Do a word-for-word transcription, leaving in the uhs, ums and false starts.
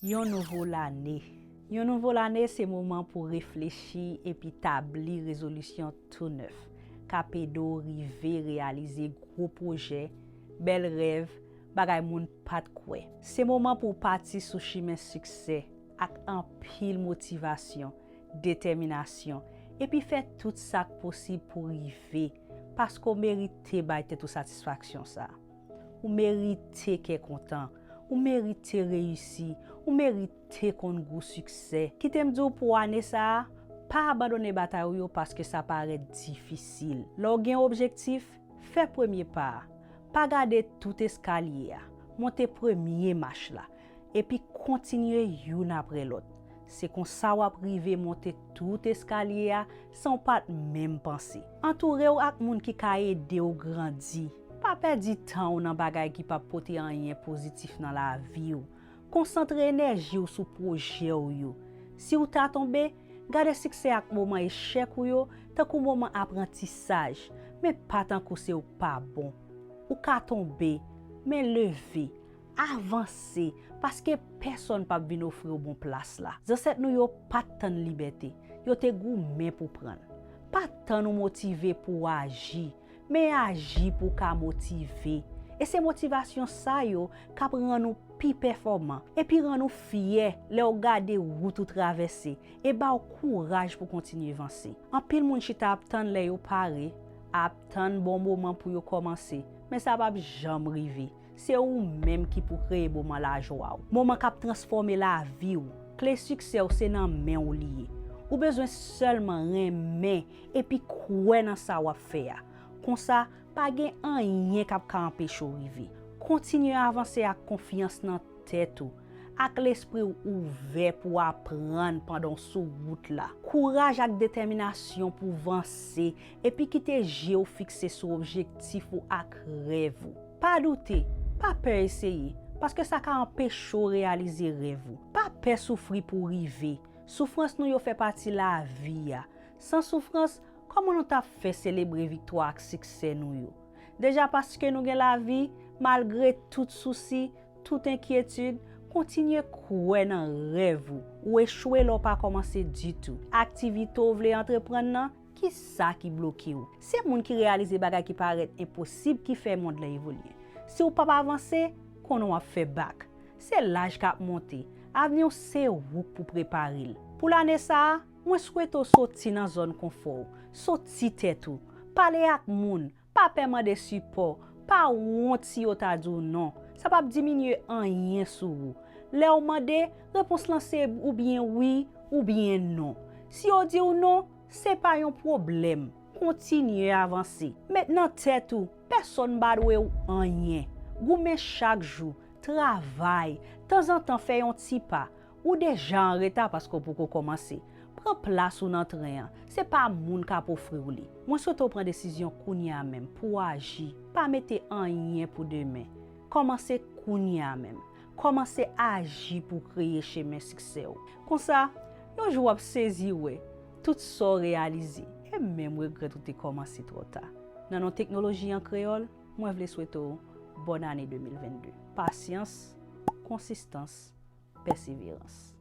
Yon nouvo lane. Yon nouvo lane se moman pou reflechi epi tabli rezolisyon tou nèf k ap ede w rive reyalize gwo pwojè, bèl rèv, bagay moun pa t kwè. Se moman pou w pati sou chimen siksè ak anpil motivasyon, detèminasyon, epi fè tout sa k posib pou w rive, paske w merite bay tèt ou satisfaksyon sa a. Ou merite kè kontan. Ou merite reyisi. Ou merite konn gou siksè. Kite m di w pou ane sa a, pa abandone batay ou yo paske sa parèt difisil. Lè w gen yon objektif, fè premye pa a. Pa gade tout eskalye a. Monte premye mach la. Epi kontinye youn apre lòt. Se konsa w ap rive monte tout eskalye a san w pa t menm panse. Antoure w ak moun ki ka ede w grandi. Pa pèdi tan w nan bagay ki p ap pote anyen pozitif nan lavi w. Konsantre enèji w sou pwojè w yo. Si w ta tonbe, gade siksè ak moman echèk ou yo tankou moman aprantisaj, men pa tankou se w k pa bon. Ou ka tonbe, men leve, avanse, paske pèsonn p ap vin ofri w bon plas la. Zansèt nou yo pa t tann libète, yo te goumen pou pran l. Pa tann ou motive pou w aji, men aji pou w ka motive. E se motivasyon sa yo k ap rann ou pi pèfòman, epi rann ou fyè lè w gade wout ou travèse, e ba w kouraj pou kontinye vanse. Anpil moun chita ap tann lè yo pare, ap tann bon moman pou yo kòmanse, men sa p ap janm rive. Se ou menm ki pou kreye moman lajwa w, moman k ap transfòme lavi w. Kle siksè w se nan men w li ye. Ou bezwen sèlman renmen epi kwè nan sa w ap fè a. Konsa, pa gen anyen k ap ka anpeche w rive. Kontinye avanse ak konfyans nan tèt ou, ak lespri w ouvè pou w aprann pandan w sou wout la. Kouraj ak detèminasyon pou w vanse, epi kite je w fikse sou objektif ou ak rèv ou. Pa doute, pa pè eseye, paske sa ka anpeche w reyalize rèv ou. Pa pè soufri pou w rive. Soufrans nou yo fè pati lavi a. San soufrans, kòman nou t ap fè selebre viktwa ak siksè nou yo? Deja paske nou gen lavi, malgre tout sousi, tout enkyetid, kontinye kwè nan rèv ou. Ou echwe lè w pa kòmanse ditou. Aktivite w vle antreprann nan, ki sa ki bloke w? Se moun ki reyalize bagay ki parèt enposib ki fè mond lan evolye. Si w p ap avanse, konnen w ap fè bak. Se laj k ap monte. Avni w se ou k pou prepare l. Pou lane sa a, mwen swete w soti nan zòn konfò w, soti tèt ou, pale ak moun, pa pè mande sipò, pa wont si yo ta di w non. Sa p ap diminye anyen sou ou. Lè w mande, repons lan se oubyen wi, oubyen non. Si yo di w non, se pa yon pwoblèm. Kontinye avanse. Met nan tèt ou, pèsonn pa dwe w anyen. Goumen chak jou, travay, tanzantan fè yon ti pa. Ou deja anreta paske w poko kòmanse. Pran plas ou nan tren an. Se pa moun k ap ofri w li. Mwen swete w pran desizyon kounye a menm pou w aji. Pa mete anyen pou demen. Kòmanse kounye a menm. Kòmanse aji pou w kreye chemen siksè w. Konsa, yon jou w ap sezi wè tout sa w reyalize e menm regrèt ou te kòmanse twò ta. Nan non teknoloji an kreyòl, mwen vle swete w bòn ane de mil vennde. Pasyans, konsistans, pèseverans.